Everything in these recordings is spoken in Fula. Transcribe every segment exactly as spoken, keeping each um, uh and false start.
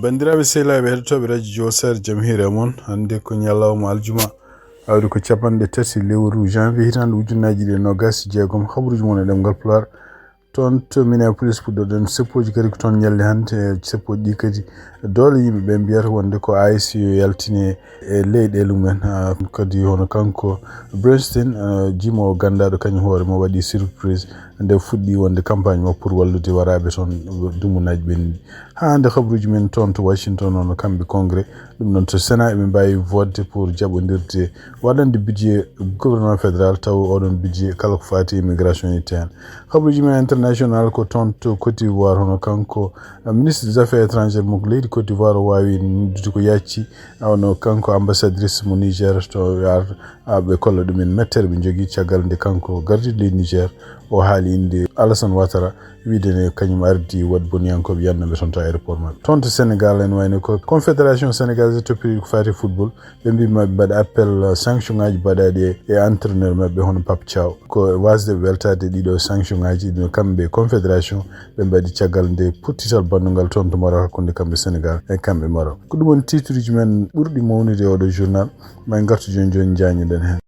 Banndiraaɓe sehilaaɓe heɗotooɓe radio Jowol Saare, jam hiire e mon. Hannde ko ñalawma aljuma, awdi ko capanɗe tati lewru janvier hitaande ujunnaji ɗiɗi e noogas e jeegom. Habaruuji mon e ɗemngal Pulaar. Toon to Minneapolis puɗɗoɗen seppooji kadi ko toon ñalli hannde, e seppooji ɗi kadi doole yimɓe ɓe mbiyata wonde ko A S yo yaltine e leyɗeele mumen. Ah, kadi hono kanko Bernstein, ah, jimoowo ganndaaɗo kañum hoore mo waɗi surprise nde fuɗɗi wonde campagne mo pour wallude waraaɓe toon dumunaaji ɓennuɗi. Haa hannde habaruuji men toon to Washington, hono kamɓe Congrès, ɗum ɗon to Sénat, eɓe mbaawi vote pour jaɓondirde waɗande budget gouvernement fédéral, taw oɗon budget kala ko faati immigration itte heen. Habaruuji men international ko toon to Côte d'Ivoire, hono kanko, eh, ministre des affaires étrangères mo leydi Côte d'Ivoire o waawi noddude ko yacci, hono kanko ambassadrice mo Niger to yar-, ah, ɓe kolla ɗumen mettere ɓe njogii caggal nde kanko gardiiɗo leydi Niger o haali innde Alassane Ouattara, wiide ne kañum ardi waɗ boniyankooɓe yannooɓe toon to aéroport maɓɓe. Toon to Sénégal en wayno ko Confédération Sénégalaise toppiri ko faati football, ɓe mbi maɓe mbaɗa appel, uh, sanction ngaji baɗaɗi e, e entraîneur maɓɓe hono Pape Thiaw. Ko wasde ɓe weltade ɗiɗo sanction ngaji ɗino kamɓe Confédération ɓe mbaɗi caggal nde pottital bandungal toon to Maroc hakkunde kamɓe Sénégal e kamɓe Maroc. Ko ɗum woni titre uji men ɓurɗi mawnude e oɗo journal. Ma en ngartu jooni jooni jaañoɗen heen.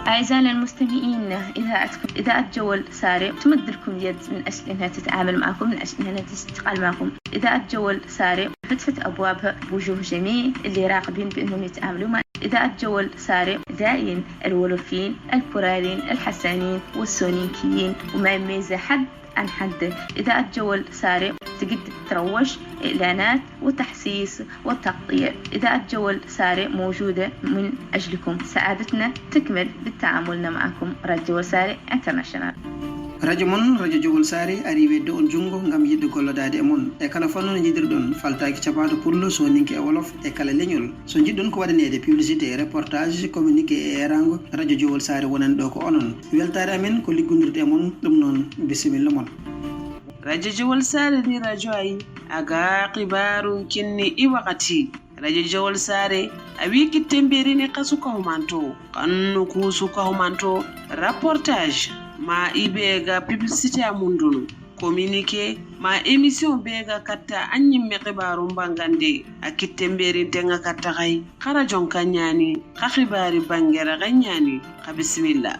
أعزائنا المستمعين، إذاعتكم إذاعة جول ساري تمد لكم اليد من أجل أنها تتعامل معكم، من أجل أنها تشتغل معكم. إذاعة جول ساري فتحت أبوابها بوجوه جميل اللي راغبين بأنهم يتعاملوا مع إذاعة جول ساري. دائين، الولوفيين، الكوراليين، الحسانيين والسونيكيين، وما يميز حد عن حد. إذاعة جول ساري تقدر تروج، إعلانات وتحسيس وتغطية. إذاعة جول ساري موجودة من أجلكم. سعادتنا تكمل بالتعامل معكم. راديو جول ساري انترناشونال. Radio mon, Radio Jowol Saare, ari weddo on junngo ngam yiɗde gollodaade e mon. E kala fannu no njiɗirɗon, faltaaki capaado pullo, sooninke e wolof, e kala leñol. So njiɗɗon ko waɗaneede publicité, reportage, communiqué e eeraango, Radio Jowol Saare wonan ɗo ko onon. Weltaare amen ko liggondirde e mon, ɗum noon, bisimilla mon. Radio Jowol Saare ni radio ayi, aga xibaaru kinni i wakati. Radio Jowol Saare, a wi kitte mberini ka suka humanto, kannu ku suka humanto, reportage, ma i be ga publicité a mundunu, communiqué, ma émission be ga katta a ñimme xibaaru mbangande, a kitte mberin tenga katta xay, xara jon ka ñaani, xa xibaari bangere xa ñaani, xa bisimilla.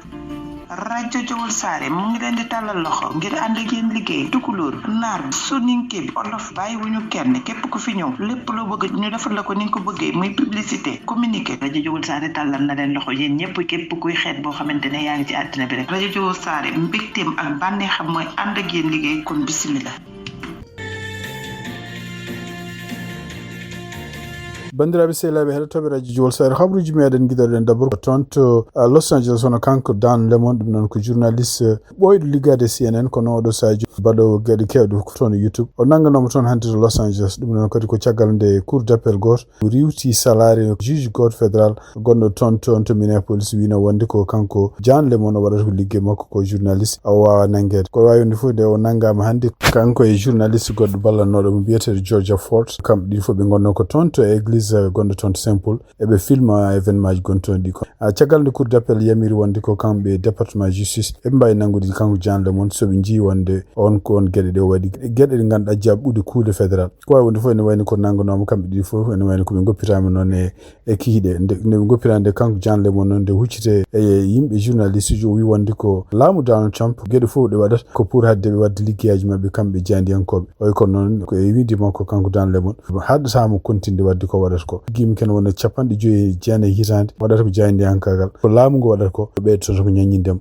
Radio Jowol Saare mu ngi leen di tàllal loxo ngir ànd ak yéen liggéey. Tukulóor, naar, soninke bi, olof, bàyyiwuñu kenn. Képp ku fi ñëw, lépp loo bëgg ñu defal la ko ni nga ko bëggee, muy publicité, communiqué. Radio Jowol Saare tàllal na leen loxo yéen ñëpp, képp kuy xeet boo xamante ne yaa ngi ci àddina bi rek. Radio Jowol Saare, mbégteem ak bànneexam mooy ànd ak yéen liggéey, kon bisimilla. Banndiraaɓe sehilaaɓe heɗotooɓe radio Jowol Saare, habaruuji meɗen giɗoɗen d'abord ko toon to, ah, Los Angeles, hono kanko Dan Lemon, ɗum noon ko journaliste ɓooyɗo liggaade C N N, kono oɗo sahaa jooni baɗoowo geɗe keewɗe ko toon e YouTube. O nannganooma toon hannde to Los Angeles, ɗum noon kadi ko caggal nde Cour d'appel gooto riiwti salaare juge gooto fédéral gonɗo toon, toon to Minneapolis, wino wonde ko kanko Dan Lemon o waɗata ko liggey makko ko journaliste, o waawa nanngeede. Ko waawi wonde fof nde o nanngaama hannde kanko e journaliste goɗɗo ballatnooɗo mo biyeteeɗo Georgia Ford. Kamɓe ɗiɗi fof ɓe ngonno ko toon to église, eh, gonɗo toon to Saint Paul. Eɓe filma événement ji gonɗi toon ɗi ko. Ah, caggal nde Cour d'appel yamiri wonde ko kamɓe département justice eɓe mbaawi nanngude kanko Dan Lemon so ɓe njii wonde on ko on geɗe ɗe o waɗi. Geɗe ɗe ngannduɗaa jaɓɓude kuule fédéral. Ko waawi wonde fof ene wayni ko nannganooma kamɓe ɗiɗi fof, ene wayni ko ɓe ngoppitaama noon e, e kikiiɗe. Nde, nde ɓe ngoppiraande kanko Dan Lemon noon, nde huccite e yimɓe journaliste uji, o wi wonde ko laamu Donald Trump, geɗe fof ɗe waɗata ko pour haɗde ɓe waɗde liggeyaaji maɓɓe kamɓe jaandiyankooɓe. Oy ko noon ko e wiide makko kanko Dan Lemon, haɗataamo kontinde waɗde ko waɗata ko. Giimi ken wona capanɗe joyi e jeenayi hitaande, waɗata ko jaandiyankaagal. Ko laamu ngu waɗata ko, ɓeydoto ko ñaññindema.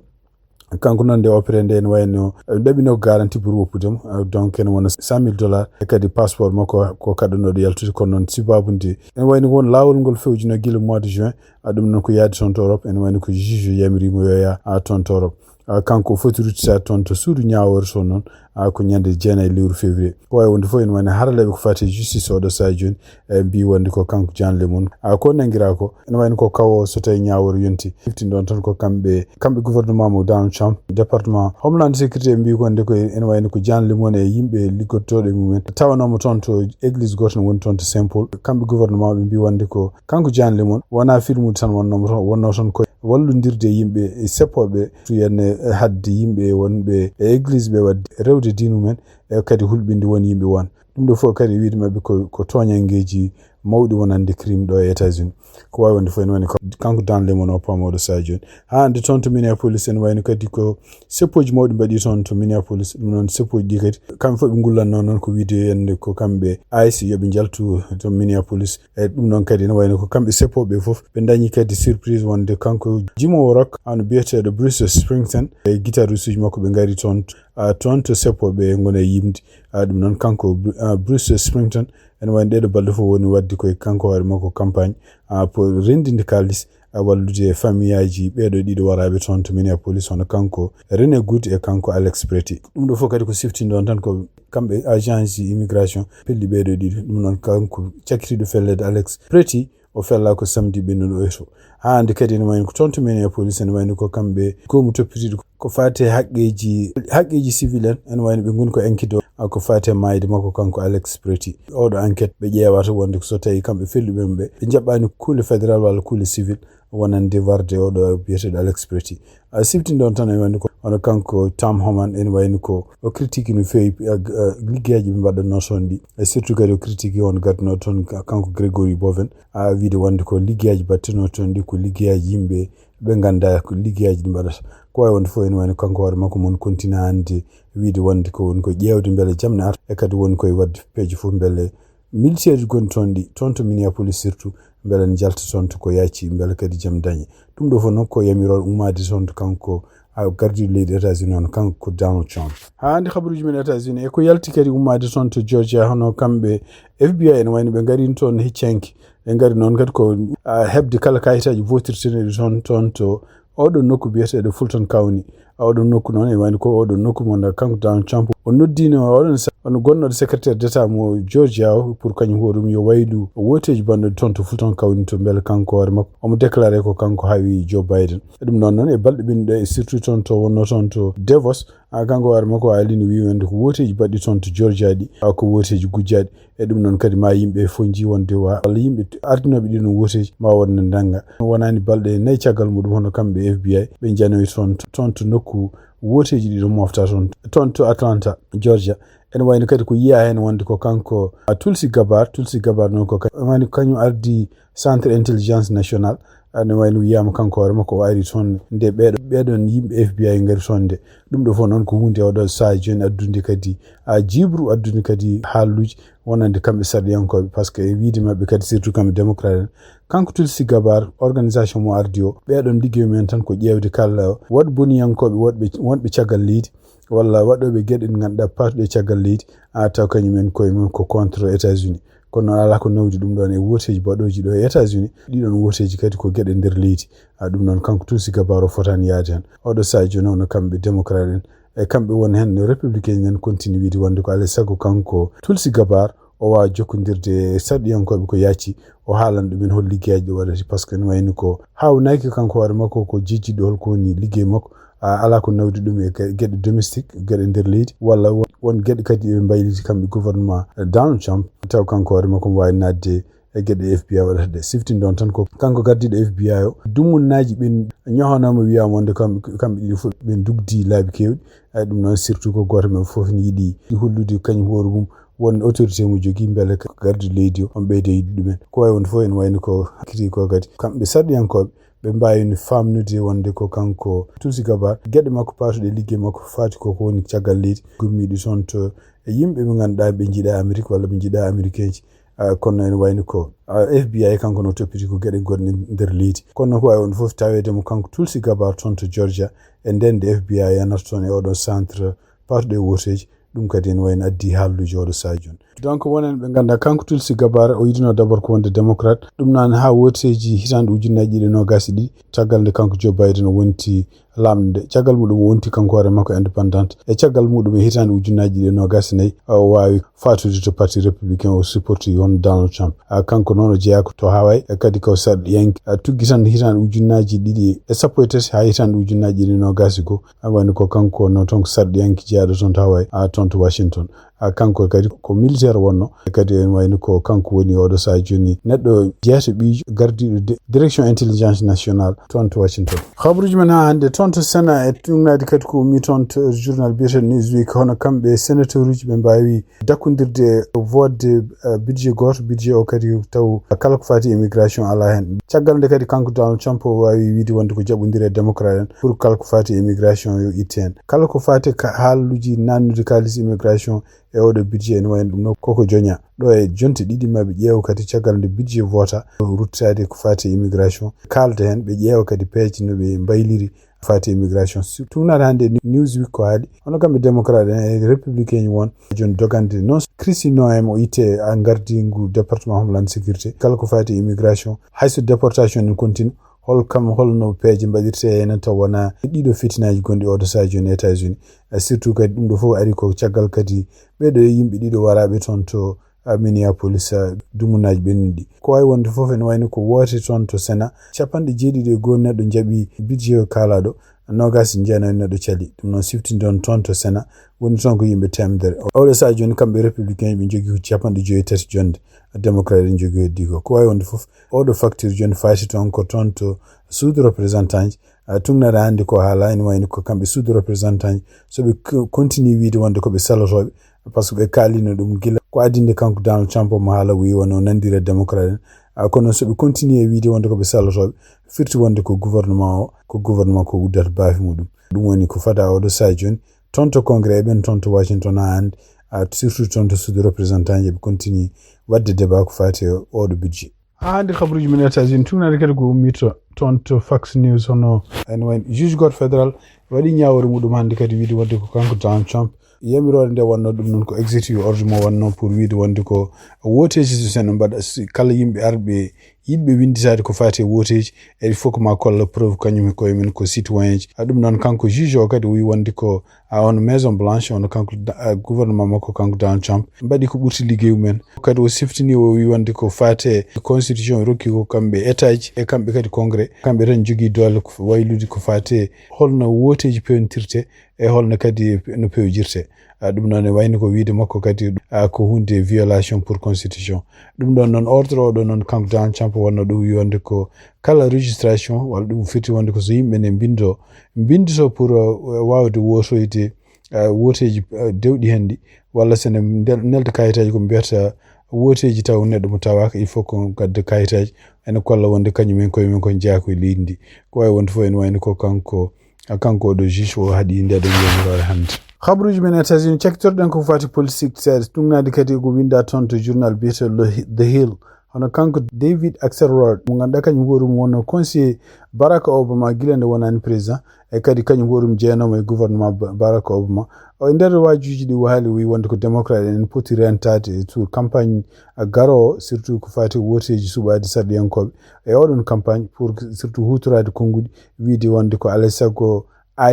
Kanko noon nde opéré nde ene wayno, eh, ɗaɓino ko garantie pour woppude mo, eh, donc ene wona cent mille dollars, e kadi passeport makko ko kaɗɗunooɗo yaltude, kono noon sibaabu nde ene wayno ko won laawol ngol fewjino gila mois de juin, a ɗum noon ko yaade toon to Europe, ene wayno ko juge yamiri mo yo yaa, a, toon to Europe. A, kanko o foti ruttitaade toon to suudu ñaawoore to noon, a, ko ñande jeenayi lewru février. Ko waawi wonde fof ene wayno haralleeɓe ko faati e justice oɗo sahaa jooni, e mbi wonde ko kanko Dan Lemon. A, ko nanngiraa ko, ene wayno ko kawo so tawi ñaawoore yonti. Ifti ɗon tan ko kamɓe, kamɓe gouvernement mo Donald Trump, département Homeland Security, ɓe mbi wonde ko ene wayno ko Dan Lemon e yimɓe liggotooɗo e mumen. Tawanooma toon to église gooto no woni toon to Saint Paul. Kamɓe gouvernement ɓe mbi wonde ko kanko Dan Lemon wonaa filmude tan wonnooma toon, wonnoo toon ko wallondirde e yimɓe e seppooɓe, to yenne, e haɗde yimɓe wonɓe e église ɓe waɗde rewde diine mumen, e kadi hulɓinde won yimɓe won. Ɗum ɗo fof kadi e wiyde maɓɓe ko, ko tooñanngeeji mawɗi wonande crime ɗo e États-Unis. Ko waawi wonde fof ene wayno ko kanko Dan Lemon o pamooɗo Sadio. Haa hannde toon to Minneapolis ene wayno kadi ko seppooji mawɗi mbaɗi toon to Minneapolis. Ɗum noon seppooji ɗi kadi kamɓe fof ɓe ngullanno noon ko wiyde hannde ko kamɓe ICE yo ɓe njaltu to Minneapolis. E ɗum noon kadi ene wayno ko kamɓe seppooɓe fof ɓe dañi kadi surprise wonde kanko jimoowo rock ano biyeteeɗo Bruce Springsteen e guitarusuji makko ɓe ngari toon, ah, toon to seppooɓe ngona e yimde. Ah, ɗum noon kanko, ah, Bruce Springsteen ene wayno ɗeɗo balɗe fof woni waɗde koye kanko hoore makko campagne, ah, pour renndinde kaalis, ah, wallude famiyaaji ɓeeɗo ɗiɗo waraaɓe toon to Minneapolis, hono kanko René Good e kanko Alex Pretti. Ɗum ɗo fof kadi ko siftinɗon tan ko kamɓe agence immigration pelli ɓeeɗo ɗiɗo. Ɗum noon kanko cakkitiiɗo felleede Alex Pretti o fella ko samedi ɓennuɗo oto. Haa hannde kadi ene wayno ko toon to Minneapolis ene wayno ko kamɓe goomu toppitiiɗo ko faati e haqqeeji, haqqeeji civil en, ene wayno ɓe ngoni ko enquête o, ko faati e maayde makko kanko Alex Pretti. Oɗo enquête ɓe ƴeewata wonde ko so tawi kamɓe felluɓe ɓe, ɓe njaɓɓaani kuule fédéral walla kuule civil wonande warde oɗo biyeteeɗo Alex Pretti. A siftinɗon tan e wayno ko hono kanko Tom Homan ene wayno ko o critiqué no feewi, eh, eh, liggeyaaji ɓe mbaɗatnoo toon ɗi. E surtout kadi o critiqué on gardinoo toon ka-, kanko Gregory Boven, a wiide wonde ko liggeyaaji mbaɗtenoo toon ɗi ko liggeyaaji yimɓe ɓe nganndaa ko liggeyaaji ɗi mbaɗata. Ko waawi wonde fof ene wayno kanko hoore makko mon continue hannde wiide wonde ko woni ko ƴeewde mbele jam ne arta e kadi woni koye waɗde peeje fof mbele militeeruji gonɗi toon ɗi, toon to Minneapolis surtout, mbele ne njalta toon to ko yaaci, mbele kadi jam dañe. Ɗum ɗo fof noon ko yamirooɗo ummaade toon to kanko, a, gardiiɗo leydi États-Unis on, kanko ko Donald Trump. Haa hannde habaruuji men États-Unis, e ko yalti kadi ummaade toon to Georgia, hono kamɓe F B I ene wayno ɓe ngari toon heccanki. Ɓe ngari noon kadi ko, a, heɓde kala kayitaaji votirteneeɗi toon, toon to oɗo nokku biyeteeɗo Fulton County. Oɗo nokku noon e wayno ko oɗo nokku mo nda kanko Donald Trump o noddiino oɗon sa-, on gonnooɗo secrétaire d'État mo Georgia o pour kañum hoore mum yo waylu wooteeji banɗo toon to Fulton County to mbele kanko hoore makko omo déclaré ko kanko hawi Joe Biden. E ɗum noon noon e balɗe ɓennuɗe e surtout toon to wonno toon to Devos, a, kanko hoore makko o alino wi wonde ko wooteeji baɗɗi toon to Georgia ɗi, a, ko wooteeji gujjaaɗi. E ɗum noon kadi ma yimɓe fof nji wonde wa-, walla yimɓe ardinooɓe ɗii ɗoon wooteeji ma wonde ndannga. Wonaani balɗe nayi caggal muɗum hono kamɓe F B I ɓe njanoyi toon, toon to nokku wooteeji ɗii ɗoon mofta toon, toon to Atlanta, Georgia. Ene wayno kadi ko yiyaa heen wonde ko kanko, a, Tulsi Gabbard, Tulsi Gabbard noon ko ka-, woni kañum ardi Centre Intelligence National, ene wayno wiyaama kanko hoore makko o ari toon nde ɓeeɗo, ɓeeɗoon yimɓe F B I ngari toon nde. Ɗum ɗo fof noon ko huunde oɗo sahaa jooni addude kadi, a, jiiɓru, addude kadi haalluuji wonande kamɓe sarɗiyankooɓe, par ce que e wiyde maɓɓe kadi surtout kamɓe démocrate en. Kanko Tulsi Gabbard, organisation mo ardi o, ɓeeɗoon liggey mum en tan ko ƴeewde kala waɗ boniyankooɓe woɗɓe, wonɓe caggal leydi, walla waɗooɓe geɗe ɗe ngannduɗaa paatuɗe e caggal leydi, a, taw kañum en koye mum ko contre États-Unis. Kono noon alaa ko nawdi ɗum ɗoon e wooteeji baɗooji ɗo e États-Unis. Ɗii ɗoon wooteeji kadi ko geɗe nder leydi. A, ɗum noon kanko Tulsi Gabbard o fotaani yahde heen. Oɗo sahaa jooni hono kamɓe démocrate en, e kamɓe won heen no républicain en continue wiide wonde ko alaa e sago kanko Tulsi Gabbard o waawa jokkondirde e sarɗiyankooɓe ko yaaci, o haalana ɗumen hol liggeyaaji ɗi waɗata, par ce que no wayno ko haawnaaki kanko hoore makko ko jejjitɗo hol ko woni liggey makko. A, alaa ko nawdi ɗum e ge-, geɗe domestique, geɗe nder leydi, walla won, won geɗe kadi ɓe mbayliti kamɓe gouvernement Donald Trump, taw kanko hoore makko omo waawi naatde e geɗe F B I waɗata ɗe. Siftinɗon tan ko kanko gardiiɗo F B I o, dummunnaaji ɓen ñohanaama wiyaama wonde kamɓe, kamɓe ɗiɗo fof ɓe ndugdi laabi keewɗi. Ay, ɗum noon surtout ko gooto maɓɓe fof ne yiɗi hollude kañum hoore mum won autorité mo jogii mbele ko gardiiɗo leydi o, omo ɓeyda yiɗde ɗumen. Ko waawi wonde fof ene wayno ko hakkiti ko kadi kamɓe sarɗiyankooɓe ɓe mbaawi no faamnude wonde ko kanko Tulsi Gabbard, geɗe makko paatuɗe liggey makko faati ko ko woni caggal leydi, gummiiɗo toon to e yimɓe ɓe ngannduɗaa ɓe njiɗaa Amérique walla ɓe njiɗaa Américain ji. Ah, kono ene wayno ko, ah, F B I kanko no toppiti ko geɗe gonɗe nder leydi. Kono noon ko waawi wonde fof taweede mo kanko Tulsi Gabbard toon to Georgia e nden nde F B I yanata toon e oɗo centre paatuɗo e wooteeji. Ɗum kadi ene wayno addi haalluuji oɗo sahaa jooni. Donc, wonen ɓe ngannduɗaa kanko Tulsi Gabbard, o yiɗino d'abord ko wonde démocrate. Ɗum noon haa wooteeji hitaande ujunnaaji ɗiɗi e noogaas e ɗiɗi, caggal nde kanko Joe Biden o wonti laamɗo nde. Caggal muɗum o wonti kanko hoore makko indépendant. E caggal muɗum e hitaande ujunnaaji ɗiɗi e noogaas e nayi, o waawi faatude to parti républicain o supporti hono Donald Trump. A, kanko noon o jeyaa ko to Hawaii, e kadi ko sarɗiyanke. A, tuggi tan hitaande ujunnaaji ɗiɗi e sappo e tati haa hitaande ujunnaaji ɗiɗi e noogaas e goo. A, woni ko kanko no toon ko sarɗiyanke jeyaaɗo toon to Hawaii, a, toon to Washington. A kanko kadi ko militaire wonno, kadi en wayni ko kanko woni oɗo saha joni neɗɗo jeeto ɓiijo gardiiɗo de- direction intelligence nationale toon to Washington. Habaruji men ha hannde toon to Sénat e tugnadi kadi ko ummi toon to journal biyeteɗo Newsweek, hono kamɓe sénateur uji ɓe mbawi dakkodirde e vote budget goto, budget o kadi taw kala ko fati immigration ala hen. Caggal nde kadi kanko Donald Trump o wawi wiide wonde ko jaɓodiri e démocrate en pour kala ko fati immigration yo itte hen. Kala ko fati ka haaluji nannude kalis immigration e oɗo budget ene wayno ɗum no koko joña. Ɗo e jonte ɗiɗi maɓe ƴeewa kadi caggal nde budget vota ruttade ko fati immigration. Kalda hen ɓe ƴeewa kadi peeje no ɓe mbayliri fati immigration. Si- Tugnata hannde Newsweek ko haali, hono kamɓe démocrate en e républicain won joni dogande noon. Kristi Noem o itte a gardigu département homeland sécurité, kala ko fati immigration, hayso déportation en continue, hol kam holno peeje mbaɗirte henen taw wona ɗiɗo fitinaji gonɗi oɗo saha joni États-Unis. Eh, surtout kadi ɗum ɗo fof ari ko caggal kadi ɓeɗo yimɓe ɗiɗo waraɓe toon to ah, Minneapolis, ah, dumunaji ɓennuɗi. Ko wawi wonde fof ene wayno ko woote toon to Sénat. Capanɗe jeeɗiɗi e goho neɗɗo jaɓi budget o kalaɗo, nogas e jeenayo neɗɗo cali. Ɗum noon siftindon toon to Sénat, woni toon ko yimɓe temedere. Oɗo saha joni kamɓe républicain ɓe jogui ko capanɗe joyyi e tati jonde, démocrate en jogui heddi ko. Ko wawi wonde fof, oɗo facture joni fati toon ko toon to suudu représentant ji. Ah, tugnata hannde ko haala ene wayno ko kamɓe suudu représentant ji, so ɓe co- continue wiide wonde ko ɓe salotoɓe, par ce que ɓe kalino ɗum gila ko adinde kanko Donald Trump omo haala wi wano nandira démocrate en. Ah, kono so ɓe continue e wiide wonde ko ɓe salotoɓe, firti wonde ko gouvernement o, ko gouvernement ko uddata baafi muɗum. Ɗum woni ko fada oɗo saha joni toon to congrès e ɓen toon to Washington ha hannde, ah, surtout toon to suudu représentant ji ɓe continue wadde débat ko fati e oɗo budget. Ha hannde habaruji men États-Unis tugnade kadi ko ummi to toon to Fox News hono ene wayno juge goto fédéral waɗi ñawore muɗum hannde kadi wiide wonde ko kanko Donald Trump. Yamirore nde wonno ɗum noon ko executive order mo wonno pour wiide wonde ko woteji so sen mbaɗa si kala yimɓe arɓe yiɗɓe winditade ko fati e woteji, il faut ko ma kolla preuve kañum e koye men ko citoyen ji. Ah, ɗum noon kanko juge o kadi o wi wonde ko a on Maison Blanche, on kanko da- ah, gouvernement makko kanko Donald Trump mbaɗi ko ɓurti liggeey mumen. Kadi o siftini o wi wonde ko fate constitution rokki ko kamɓe état ji e kamɓe kadi congrès, kamɓe tan jogui doole ko waylude ko fate holno woteji pewntirte e holno kadi no pewjirte. Ah, ɗum noon e wayno ko wiide makko kadi ah, ko hunde violation pour constitution. Ɗum ɗon noon ordre oɗo noon kanko Donald Trump wonno ɗum wi wonde ko kala registration walla ɗum fiti wonde ko so yimɓe ne mbindo mbindoto pour uh, wawde wotoyde uh, woteji uh, dewɗi hen ɗi, walla sene ndel- nelda kayitaji ko mbiyata woteji taw neɗɗo mo tawaka, il faut ko gadda kayitaji ene kolla wonde kañum en koye men ko jeeya koye leydi ndi. Ko wawi wonde fof ene wayno ko kanko kanko oɗo juge o haɗi nde ɗon yamirore hannde. Habaruji men États-Unis cakkitorɗen ko fati politique seeɗa, tugnade kadi ko winda toon to journal biyeteɗo The Hill. Hono kanko David Axelrod mo ganduɗa kañum hoore mum wonno conseiller Barack Obama gila nde wonani président, e kadi kañum hoore mum jeenoma e gouvernement Ba- Barack Obama. O e nder wajuji ɗi o haali wi wonde ko démocrate en poti rentade e tour campagne garowo, surtout ko fati woteji suɓaɗi sarɗiyankoɓe e oɗon campagne pour surtout hutorade konnguɗi wiide wonde ko alay saago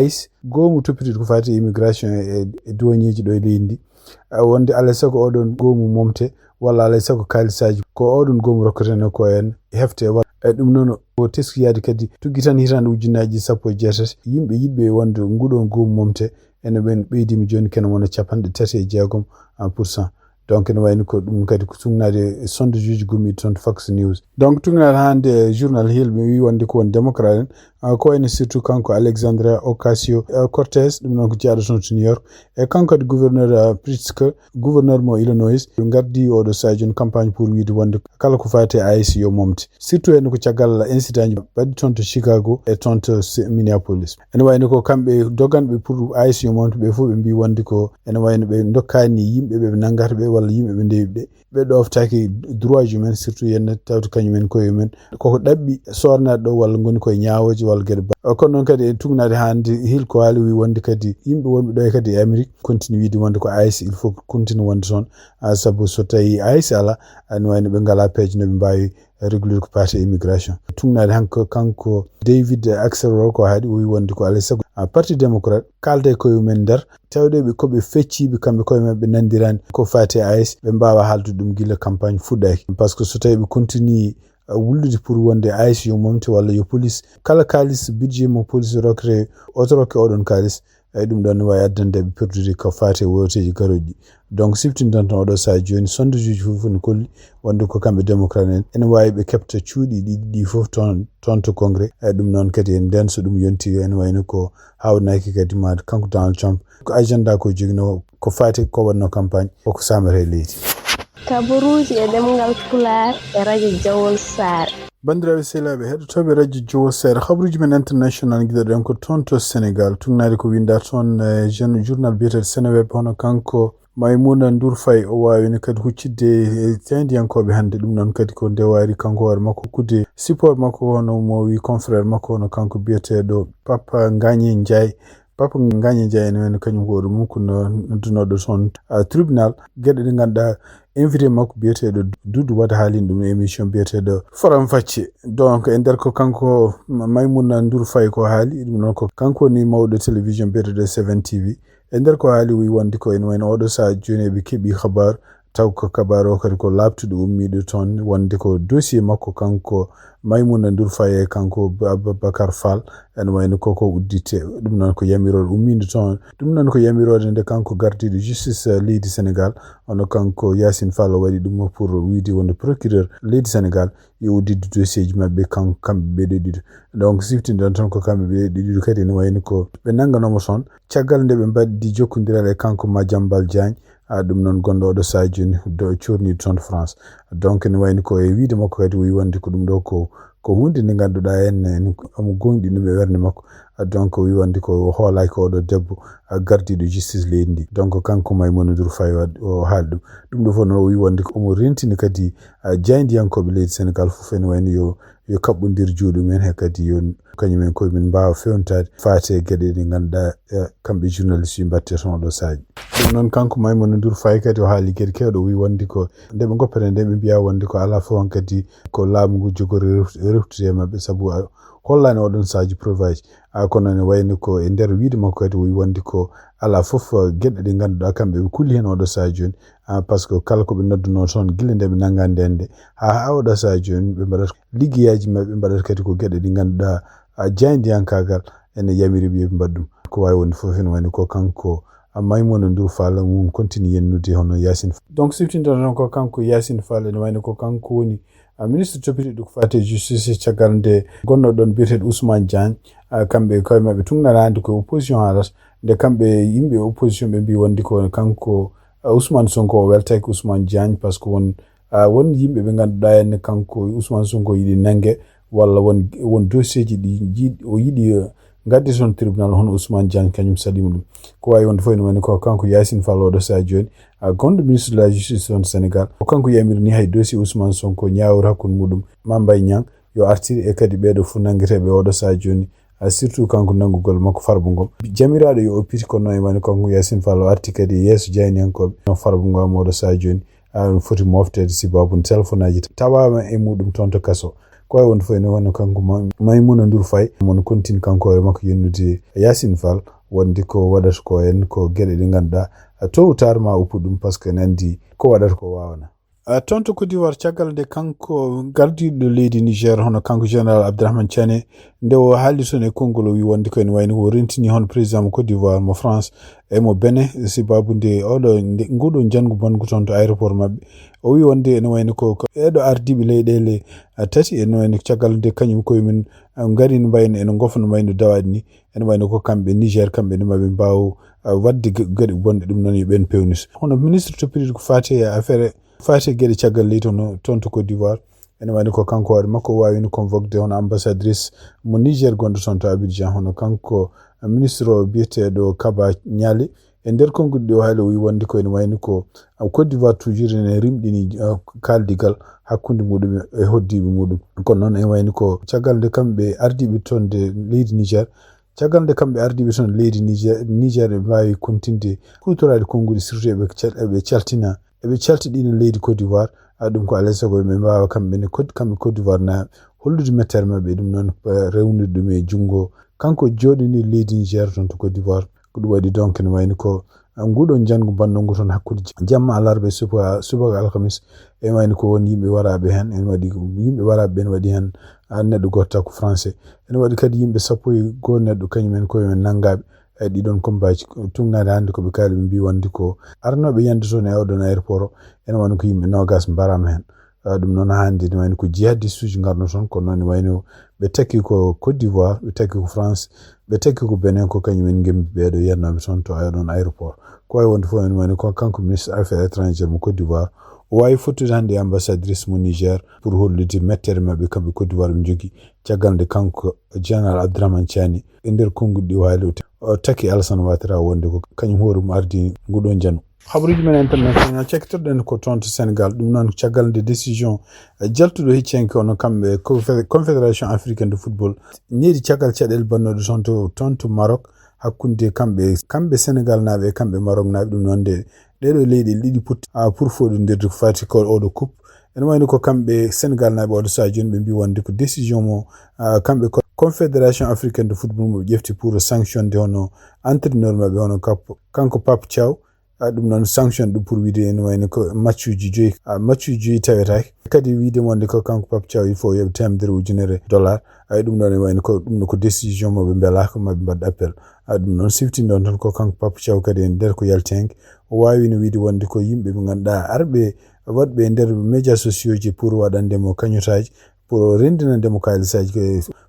ice goomu toppitiiɗo ko fati e immigration e e douaneji ɗo e leydi ndi. Eh, wonde alay saago oɗon goomu momte walla alay saago kalisaji ko oɗon goomu rokketeno ko en hefte walla e ɗum noon o teskiyaade kadi tuggi tan hitande ujunnaji sappo e jeetati yimɓe yiɗɓe wonde nguɗon goomu momte ene ɓen ɓeydima joni kene wona capanɗe tati e jeegom pour cent. Donc ene wayni ko ɗum kadi ko sugnaade e sondajuji gommiɗi toon to Fox News. Donc tugnaade hannde e journal Hill ɓe wi wonde ko won démocrate en ah, ko wayno surtout kanko Alexandria Ocasio ah, Cortez, ɗum noon ko jaaɗo toon to New York, e kanko kadi gouverneur ah, Pritzker, gouverneur mo Illinois, ɓe ngardi oɗo sadio campagne pour wiide wonde kala ko fati e ice yo momte, surtout heen ko caggal incident ji baɗɗi toon to Chicago e toon to Se- Minneapolis. Ene wayno ko kamɓe doganɓe pour ice yo momte ɓe fof ɓe mbi wonde ko ene wayno ɓe dokkani yimɓe ɓe ɓe nanngata ɓe walla yimɓe ɓe ndewi ɓe, ɓe ɗoftaaki droit ji men, surtout yenne tawde kañum en koye men koko ɗaɓɓi sornaade ɗo walla ngoni koye ñaawooje walla geɗe ba kono noon kadi e tugnaade hannde Hill ko haali wi wonde kadi yimɓe wonɓe ɗo e kadi e Amérique continue wiide wonde ko ice il faut continue wonde toon. Ah, sabu so tawi ice ala ene wayno ɓe ngala peeje no ɓe mbawi réguler ko parti immigration. Tugnaade hanko kanko David Axelrod ko haali o wi wonde ko alay saago ah, parti démocrate kalda e koye mumen nder tawde ɓe koɓe fecciɓe kamɓe koye maɓɓe nandirani ko fati e ice ɓe mbawa haalde ɗum gila campagne fuɗɗaki, par ce que so tawi ɓe continue ah, wullude pour wonde ice yo momte walla yo police kala kalis budget mo police rokkete oto rokke oɗon kalis Eyi, ɗum ɗoon ne waawi addande ɓe perdude ko faati e wooteeji garooji ɗi. Donc, siftinɗen tan oɗo sahaa jooni, sondageeji fof ne kolli wonde ko kamɓe démocrate en, ene waawi ɓe keɓta cuuɗi ɗiɗi ɗi fof toon, toon to Congrès. Eyi, ɗum noon kadi en ndeen so ɗum yonti, ene wayno ko haawnaki kadi ma kanko Donald Trump, ko agenda ko joginoo, ko faati ko waɗnoo campagne, koko saamata e leydi. Kabaruuji e ɗemngal Pulaar e radio Jawol Saare. Banndiraaɓe sehilaaɓe heɗotooɓe radio Jawol Saare, habaruuji men international ngiɗoɗen ko toon to Sénégal. Tugnaade ko winda toon e jeune journal biyeteeɗo Seneweb, hono kanko Maimouna Ndour Faye, o waawino kadi huccitde e jaayndiyankooɓe hannde. Ɗum noon kadi ko nde waawri kanko hoore makko hokkude support makko, hono mo wi confrère makko, hono kanko biyeteeɗo Papa Ngagne Ndiaye. Papa Ngagne Ndiaye ene wayno kañum ko oɗo mum ko no noddunooɗo toon, ah, tribunal. Geɗe ɗe ngannduɗaa invité makko biyeteeɗo Doudou Wade haalino ɗum e émission biyeteeɗo Faram Facce. Donc, e nder ko kanko Ma-, Maimouna Ndour Faye ko haali, ɗum noon ko kanko woni mawɗo télévision biyeteeɗo Seven T V. E nder ko haali, o wi wonde ko ene wayno oɗo sahaa jooni eɓe keɓi habaar, taw ko kabaar o kadi ko laaɓtuɗo ummiiɗo toon, wonde ko dossier makko kanko Maimouna Ndour Faye e kanko Ba-, Babacar Fall, ene wayno koko uddite. Ɗum noon ko yamiroore ummiinde toon. Ɗum noon ko yamiroore nde kanko gardiiɗo justice, eh, leydi Sénégal, hono kanko Yacine Fall o waɗi ɗum pour wiyde wonde procureur leydi Sénégal yo udditde dossier ji maɓɓe kan-, kamɓe ɓe ɗiɗo. Donc, siftinɗen toon ko kamɓe ɓe ɗiɗo kadi ene wayno ko ɓe nannganooma toon. Caggal nde ɓe mbaɗdi jokkondiral e kanko Madiambal Diagne, a, ɗum noon gonɗo oɗo sahaa jooni do coorniiɗo toon to France. Donc, ene wayno ko e wiyde makko kadi o wi wonde ko ɗum ɗo ko, ko huunde nde ngannduɗaa en, en omo gooŋɗi ɗum e ɓernde makko. A, donc, o wi wonde ko o hoolaaki oɗo debbo, a, gardiiɗo justice leydi ndi. Donc, kanko Maimouna Ndour Faye o, o haali ɗum. Ɗum ɗo fof noon o wi wonde ko omo rentini kadi, a, jaayndiyankooɓe leydi Sénégal fof ene wayno yo, yo kaɓɓondir juuɗe mum en he kadi yo kañum en koye mum mbaawa feewnitaade faati e geɗe ɗe ngannduɗaa, e, kamɓe journaliste ɓe mbaɗte toon oɗo sahaa. Ɗum noon kanko Maimouna Ndour Faye kadi o haali geɗe keewɗe, o wi wonde ko nde ɓe ngoppata nde ɓe mbiya wonde ko alaa fof hankadi ko laamu ngu jogori ref-, reftude e maɓɓe sabu a hollaani oɗon sahaa ji preuve aji. A, kono ne wayno ko e nder wiyde makko kadi o wi wonde ko alaa fof, a, geɗe ɗe ngannduɗaa kamɓe ɓe kulli heen oɗo sahaa jooni. A, par ce que kala ko ɓe noddunoo toon gila nde ɓe nanngaa ndeen nde haa, haa oɗo sahaa jooni ɓe mbaɗata liggeyaaji maɓɓe, ɓe mbaɗata kadi ko geɗe ɗe ngannduɗaa, a, jaayndiyankaagal ene yamiri ɓe ɓe mbaɗa ɗum. Ko waawi wonde fof ene wayno ko kanko, a, Maimouna Ndour Fall mum continue yennude hono Yacine Fall. Donc, siftinta tan ko kanko Yacine Fall ene wayno ko kanko woni, a, ministre toppitiiɗo ko faati e justice caggal nde gonno ɗoon biyeteeɗo Ousmane Diagne, a, kamɓe koye maɓɓe tugnanaade ko opposition haalata. Nde kamɓe yimɓe opposition ɓe mbi wonde ko kanko, a, Ousmane Sonko o weltaaki Ousmane Diagne par ce que won, a, won yimɓe ɓe ngannduɗaa en kanko Ousmane Sonko yiɗi nannge walla won, won dossier ji ɗi jiid-, o yiɗi, eh, ngadde toon tribunal hono Ousmane Diagne kañum saɗiima ɗum. Ko waawi wonde fof ene wayno ko kanko Yacine Fall oɗo sahaa jooni, a, gonɗo ministre de la justice toon Sénégal. Ko kanko yamiri ni hay dossier Ousmane Sonko ñaawre hakkunde muɗum Mame Mbaye Niang yo artir e kadi ɓeeɗo fof nanngeteeɓe oɗo sahaa jooni, a, surtout kanko nanngugol makko Farba Ngom. Jamiraaɗo yo oppite kono noon e wayno kanko Yacine Fall o arti kadi e yeeso jaayndiyankooɓe no Farba Ngom oɗo sahaa jooni. A, ɗum foti moofteede sibabu telefonaaji tawaama e muɗum toon to kaso. Ko waawi wonde fof ene wayno kanko Ma-, Maimouna Ndour Faye, mo no continue kanko hoore makko yennude Yacine Fall, wonde ko waɗata ko en ko geɗe ɗe ngannduɗaa, a, tôt ou tard ma uppu ɗum par ce que ene anndi ko waɗata ko waawana. A, toon to Côte d'Ivoire, caggal nde kanko gardiiɗo leydi Niger, hono kanko général Abdourahmane Tiani, nde o haali toon e konngol o wi wonde ko ene wayno ko rentini hono président mo Côte d'Ivoire, mo France, e mo Benin, sibabu nde oɗo, nde, nguɗo njanngu bonngu toon to aéroport maɓɓe. O wi wonde ene wayno ko, ko eɗo ardiiɓe leyɗeele, a, tati, ene wayno caggal nde kañum koye mum, a, ngari no mbayno, ene ngofa no mbayno dawaaɗi ni. Ene wayno ko kamɓe Niger, kamɓe ne maɓe mbaaw, a, waɗde ge-, geɗe bonɗe, ɗum noon yo ɓeen peewnit. Hono ministre toppitiiɗo ko faati e affaire, faati e geɗe caggal leydi hono toon to Côte d'Ivoire, ene wayno ko kanko hoore makko o waawino convoquede hono ambassadrice mo Niger gonɗo toon to Abidjan, hono kanko ministre o biyeteeɗo Kaba Niale. E nder konngol ɗi o haali, o wi wonde ko ene wayno ko, a, Côte d'Ivoire toujours ene rimɗini, a, kaaldigal hakkunde muɗum e hoddiiɓe muɗum. Kono noon ene wayno ko caggal nde kamɓe ardiiɓe toon nde leydi Niger, caggal nde kamɓe ardiiɓe toon leydi Niger, Niger ɓe mbaawi kontinde huutoraade konnguɗi, surtout eɓe cal-, eɓe caltina, eɓe caltiɗina leydi Côte d'Ivoire. A, ɗum ko alaa e sago ɓe mbaawa kamɓe ne Côte, kamɓe Côte d'Ivoire na hollude mettere maɓɓe, ɗum noon, eh, rewnude ɗum e junngo kanko jooɗini leydi Niger toon to Côte d'Ivoire. Ko ɗum waɗi donc ene wayno ko, eh, nguɗon njanngu mbanndongu toon hakkunde j-, jamma alarba e subaka, subaka alhamis. Ene wayno ko won yimɓe waraaɓe heen, ene waɗi yimɓe waraaɓe ɓeen waɗi heen, ah, neɗɗo gooto taw ko français. Ene waɗi kadi yimɓe sappo e goo neɗɗo kañum en koye men nanngaaɓe. E ɗiɗon kombaaji tugnaade hannde ko ɓe kaali, ɓe mbii wonde ko arnooɓe yande toon e oɗon aéroport o, ene woni ko yimɓe noogas mbaraama heen. Eh, ɗum noon hannde ne wayno ko jihadiste uji ngarno toon, kono noon ne wayno ɓe takki ko Côte d'Ivoire, ɓe takki ko France, ɓe takki ko Benin, ko kañum en ngembi ɓeeɗo yiyannooɓe toon to oɗon aéroport. Ko wayi wonde fof ene wayno ko kanko ministre affaires étrangères mo Côte d'Ivoire, o waawi fottude hannde e ambassadrice mo Niger pour hollude mettere maɓɓe kamɓe Côte d'Ivoire ɓe njogii, caggal nde kanko général Abdourahmane Tiani e nder konnguɗi ɗi waali o ta-, o takki Alassane Ouattara wonde ko kañum hoore mum ardini nguɗon jano. Habaruuji men international cakkitorɗen ko toon to Sénégal. Ɗum noon caggal nde décision, eh, jaltuɗo hecciyanke ono kamɓe confe-, Confédération Africaine de Football needi caggal caɗeele bannooɗe toon to, toon to Maroc, hakkunde kamɓe, kamɓe Sénégal naaɓe e kamɓe Maroc naaɓe. Ɗum noon nde ɗeeɗo leyɗe ɗiɗi potti, ah, pour foɗondirde ko fati ko oɗo coupe. Ene wayno ko kamɓe Sénégal naaɓe oɗo sahaa jooni ɓe mbii wonde ko décision mo, ah, kamɓe ko Confédération Africaine de Football mo ɓe ƴefti pour sanctionde hono entraîneur maɓɓe hono kap-, kanko Pape Thiaw. Ah, ɗum noon sanction ɗum pour wiide ene wayno ko match uji joyi, ah, match uji joyi tawetaake. Kadi wiide wonde ko kanko Pape Thiaw il faut yoɓe temedere ujunere dollar. Ay ɗum ɗon ene wayno ko ɗum ɗo ko décision mo ɓe mbelaka maɓe mbaɗa appel. Ah, ɗum noon siftinde on tan ko kanko Pape Thiaw kadi e nder ko yalti hen. O waawino wiide wonde ko yimɓe ɓe ngannduɗaa arɓe waɗɓe e nder médias sociaux ji pour waɗande mo cagnotte aji, pour o renndinande mo kaalisaaji ko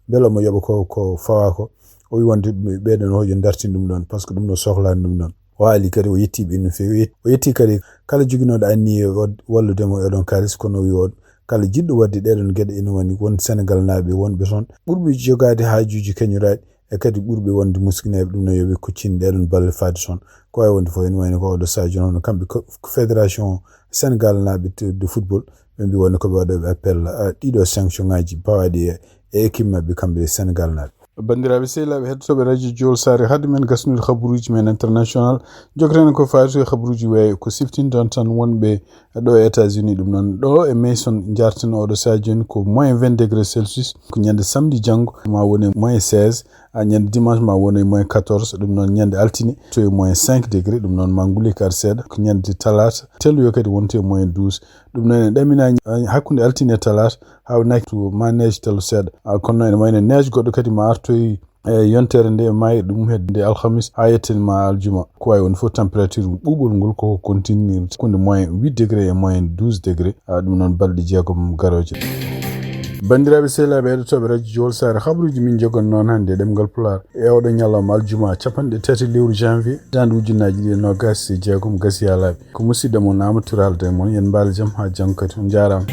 mbele omo yoɓa ko, ko fawa ko. O wi wonde ɓeɗon hojo dartin ɗum ɗon, par ce que ɗum ɗo sohlani ɗum ɗon. O haali kadi o yetti ɓe no feewi. O yetti kadi kala joginooɗo anniye wad-, wallude mo e ɗon kaalis, kono o wi o kala jiɗɗo waɗde ɗeɗon geɗe ene woni won Sénégal naaɓe wonɓe toon ɓurɓe jogaade haajuuji kañuraaɗi e kadi ɓurɓe wonde muskineeɓe, ɗum no yoɓe kuccin ɗeɗon balle faade toon. Ko wawi wonde fof ene wayno ko oɗo sadio hono kamɓe ko, ko fédération Sénégal naaɓe de, de football, ɓe mbi wonde koɓe waɗoɓe appel, ah, ɗiɗo sanction ngaji pawaɗi e, e équipe maɓɓe kamɓe Sénégal naaɓe. Banndiraaɓe sehilaaɓe heɗotooɓe radio Jowol Saare, hade men gasnude habaruuji men international, jokkaten ko faati e habaruuji weeyo ko siftinton tan wonɓe ɗo e États-Unis. Ɗum noon ɗo e Mason njarten oɗo sadio jooni ko moins vingt degré Celsius, ko ñande samedi janngo ma wone moins seize, a ñande dimanche ma wone moins quatorze, ɗum noon ñande altine to e moins cinq degré, ɗum noon ma nguli kadi seeɗa, ko ñande talaata teluyo kadi wonto e moins douze. Ɗum noon ene ɗamina, ah, hakkunde altine e talaata, haa wonaki to ma neige telo seeɗa. Ah, kono noon ene wayno neige goɗɗo kadi ma artoy e yontere nde e maayi ɗum hedde nde alhamis haa yetten ma aljuma. Ko wawi wonde fof température ɓuuɓol ngol koko continue hakkunde moins huit degré e moins douze degré. Ah, ɗum noon balɗe jeegom garooje. Banndiraaɓe sehilaaɓe heɗotooɓe radio Jowol Saare, habaruuji min jogon noon hannde e ɗemngal Pulaar e oɗo ñalawma aljuma capanɗe tati lewru janvier hitaande ujunnaaji ɗiɗi e noogaas e jeegom gasi haa laaɓi. Ko musidɗo mon Amadou Touré haalda e mon. Yen mbaal jam haa janngo kadi. On njaaraama.